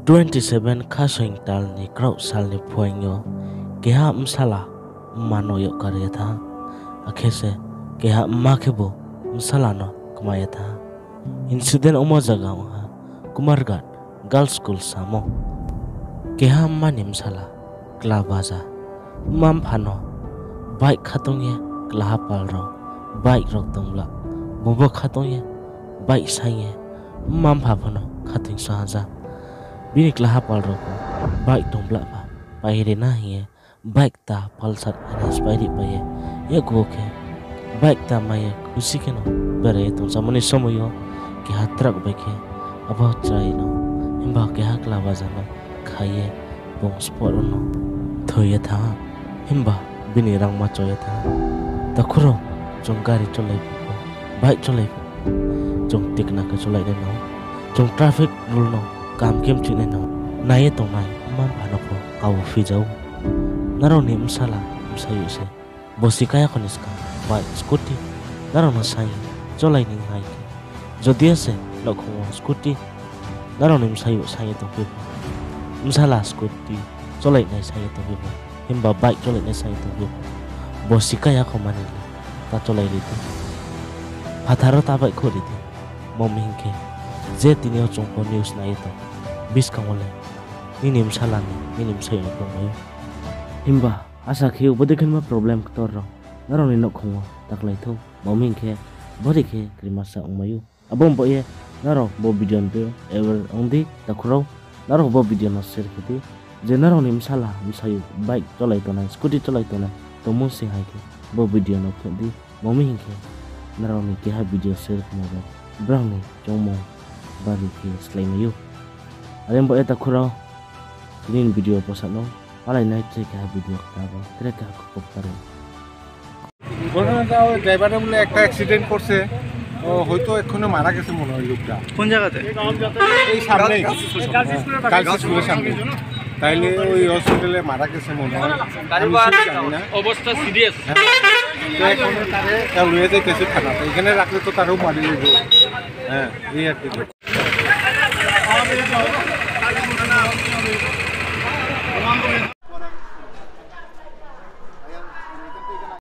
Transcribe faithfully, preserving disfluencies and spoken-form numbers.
Twenty seven Khasoing tal ni kraoh sal ni phuaing yo keha bsala mma no yag kar ye thanng ha, akhe se keha mma khebu bsala no kma ye thanng ha. Incident ongmo zaga ong ha Kumarghat Girls School samo. Keha mma ni bsala kla baja. Mma mpha no bike khatong ye klaha pal rao bike rao tongbla. Bungbo khatong ye bike saing ye mma mpha pho no khathoing so haja. Bini klaha pal rao pho bike tongbla ba pai ri na hing ye bike ta Pulsar N S pai ri pai ye, yakgu wo khe bike ta mai ye khusi khe no berai ye tongchamo ni somoi yo keha truck bai khe abo chrai no, himba keha kla baja no khai ye bung spot wo no thoi ye thanng ha. Himba bini rangma cho ye thanng ha. Takhu rao, chung gari cholai phuh, bike cholai phuh, chung tikna khe cholai nai nang ou. Chung traffic rule no kam khe mchih nai nang ou. Nai ye tongnai mma mpha no pho kau phi ja ou. Nrao ni bsala bsayouh se bosi kaya kho ni skang bike, scooty nrao no saing ye cholai ni hai khe, jodi ya se nouhkhong wo scooty nrao ni bsayouh saing ye tongphi pho, bsala scooty cholai nai saing ye tongphi pho, himba bike cholai nai saing ye tongphi pho, bosi kaya kho mani le ta cholai ri di. Phathar wo ta baihkhouh ri di. Mo mi hing khe, je tini yo chung pho news nai ye tong, buskang wo le nini bsala ni, nini bsayouh ni tongmai ou. Himba asa khe ou bodei khe ma problem ktor rao nrao ni nouhkhong wo ta klái thou. Mo mi hing khe, bari khe krima sa ongmai ou. Abo ni baoh ye nrao bo video no aware ong di, takhu rao, nrao bo video no share khe di. Je nrao ni bsala bsayouh bike cholai tongnai, scooty cholai tongnai tongmo se hai khe, bo video no phnuh di. Mo mi hing khe, nrao ni keha video share khemo bai brao ni choungmung bari khe slái mai ou. Are ni baoh ye takhu rao, tini ni video posa no palai nai tre keha video kta bai tre keha khupo kta rao. ঘটনাটা ওই ড্রাইভারে বলে একটা অ্যাক্সিডেন্ট করছে, ও হয়তো এক্ষুনি মারা গেছে মনে হয় লোকটা। কোন জায়গাতে? এই সামনেই, গার্লস স্কুলের সামনে। তাইলে ওই হসপিটালে মারা গেছে মনে হয়। আমি ঠিক জানি না। অবস্থা সিরিয়াস। হ্যাঁ। তো এখন তারে লইয়া যাইতেছে থানাতে, এখানে রাখলে তো তারও মারি লইব। হ্যাঁ, এই আর কি।